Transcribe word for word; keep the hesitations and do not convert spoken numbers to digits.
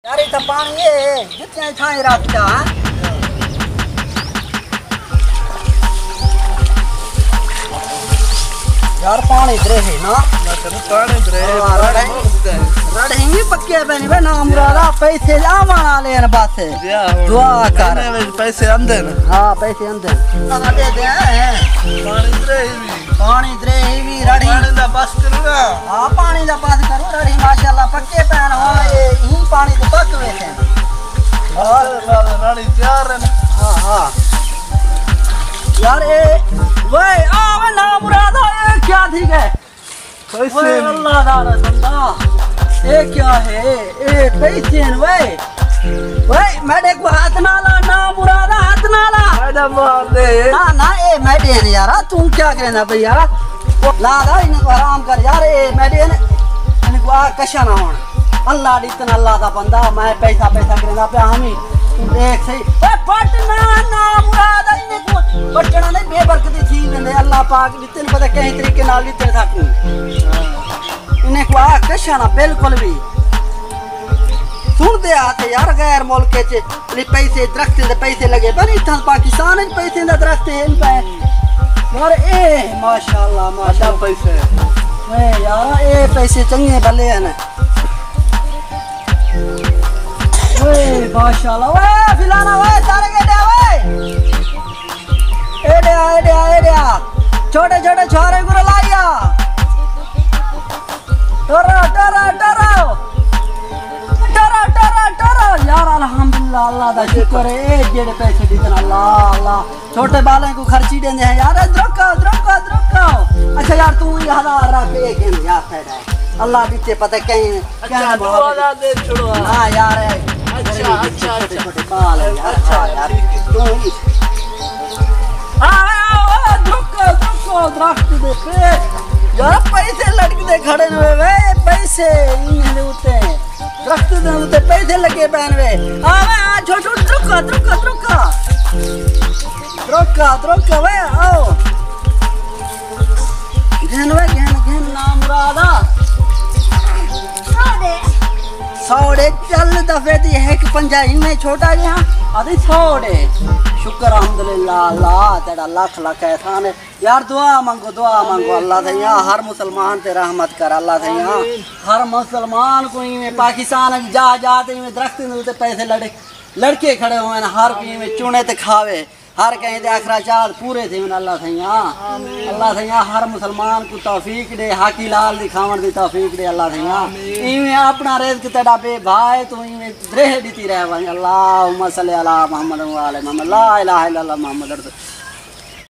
یار، اتھاں پاݨی ہے، جتیاں اتھاں ہی رکھ جا، ہاں؟ یار، پاݨی درے ہے نا؟ میں کہندے پاݨی درے، ہاں، پاݨی رڑ ہے۔ مُک ڳئے۔ رڑ ہی پکے پئے نے، بے نام مراد آ، پیسے آوݨ والے ہیں بس۔ جی ہاں، ہُݨ دعا کر۔ مہینے وچ پیسے آندے نے۔ ہاں، پیسے آندے نے۔ آندے دے ہیں۔ پاݨی درے ہی وی۔ پاݨی درے ہی وی رڑھی۔ پاݨی دا بس کرو نا۔ ہاں، پاݨی دا بس کرو، رڑھی ماشاءاللہ پکے پئے نے۔ ہُݨ اے ہی پاݨی دے پک ویسے۔ بس، بس، رڑھی تیار ہے۔ ہاں، ہاں۔ یار، اے، وے، آ، وے، نام مراد آ، اے کیا تھی ڳئے؟ پیسے وے، نہیں۔ اللہ دا بندہ، اے کیا ہے؟ اے پیسے ہیں، وے۔ وے، میݙے کوں ہتھ نہ لا، نام مراد آ، ہتھ نہ لا۔ میݙا مار دے۔ نہ، نہ، اے میݙے ہیں یار، توں کیا کریندا پئی یار؟ لا دا، انہیں کوں حرام کر یار، اے میݙے ہیں، انہیں کوں آ کشا نہ ہوݨ۔ اللہ ݙتن، اللہ دا بندہ، میں پیسہ، پیسہ کریندا پیا ہمی۔ توں ݙیکھ صحیح۔ اے پٹ نہ، نام مراد آ، انہیں کوں پٹݨا نہیں، بے برکتی تھی ویندے۔ اللہ پاک ݙتن، پتہ کہیں طریقے نال ݙتن ساکوں۔ انہیں کوں آ کشا نہ بالکل وی۔ سُݨدے آ تے یار، غیر ملک اچ پیسے، درخت دے پیسے لڳے پئے نے، اتھاں پاکستان اچ پیسے دا درخت ہے پئے۔ یار، اے ماشاءاللہ، ماشاءاللہ۔ پیسے۔ اے یار، اے پیسے چنڳے بھلے ہیں۔ اے ماشاءاللہ، اے فلانا، اے تارے کے دے، اے۔ ایݙے آ، ایݙے آ، ایݙے آ۔ چھوٹے چھوٹے چھوہرے کوں رلایا۔ ٹرو، ٹرو، ٹرو۔ ٹرو، ٹرو، ٹرو۔ یار الحمدللہ، اللہ دا شکر ہے۔ اے جیڑھے پیسے ݙتن، اللہ، اللہ۔ چھوٹے ٻالیں کوں خرچی ݙیندے ہیں یار۔ اے درکا، درکا، درکا۔ اچھا یار، توں ہی ہزار رکھ، اے گھن یار، فائدہ ہے۔ اللہ ݙتے پتہ کہیں اچھا، کیا دو ہزار دے چھوڑو۔ ہاں یار، اے اچھا، اچھا، چھوٹے اچھا۔ چھوٹے ٻال ہیں یار، اچھا، ہاں یار۔ ٹھیک ہے۔ توں ہی۔ آ، آ، آ، درکا، درکا، درخت دے پے۔ یار، پیسے لٹکدے کھڑے نے وے، پیسے انہیں دے اُتے۔ درخت دے اُتے پیسے لڳے پئے نے وے۔ آ، آ، آ، چھوڑ، چھوڑ، درکا، درکا، درکا۔ درکا، درکا وے، آؤ۔ گھن وے، گھن، گھن، نام مراد آ۔ سو ݙے۔ سو ݙے، چل دفعے دی ہک پنجا ہی میں چھوٹا جیہاں، آدھی سو ݙے۔ شکر الحمدللہ، اللہ تیݙا لکھ لکھ احسان ہے۔ یار دعا منگو، دعا منگو، اللہ سئیں آ، ہر مسلمان تے رحمت کر، اللہ سئیں آ۔ ہر مسلمان کوں ایویں پاکستان وچ جا جا تے ایویں درخت دے اُتے پیسے لڑ، لٹکے کھڑے ہوئے نے، ہر کوئی ایویں چُݨے تے کھاوے۔ ہر کہیں دے اخراجات پورے تھیون اللہ سئیں آ۔ اللہ سئیں آ ہر مسلمان کوں توفیق ݙے، حق حلال دی کھاوݨ دی توفیق ݙے اللہ سئیں آ۔ ایویں اپݨا رزق تیݙا بے بھا ہے، توں ایویں درہ ݙتی رہ ونڄ۔ اللہم صلی علی محمد و آل محمد، لا الہ الا اللہ محمد رسول۔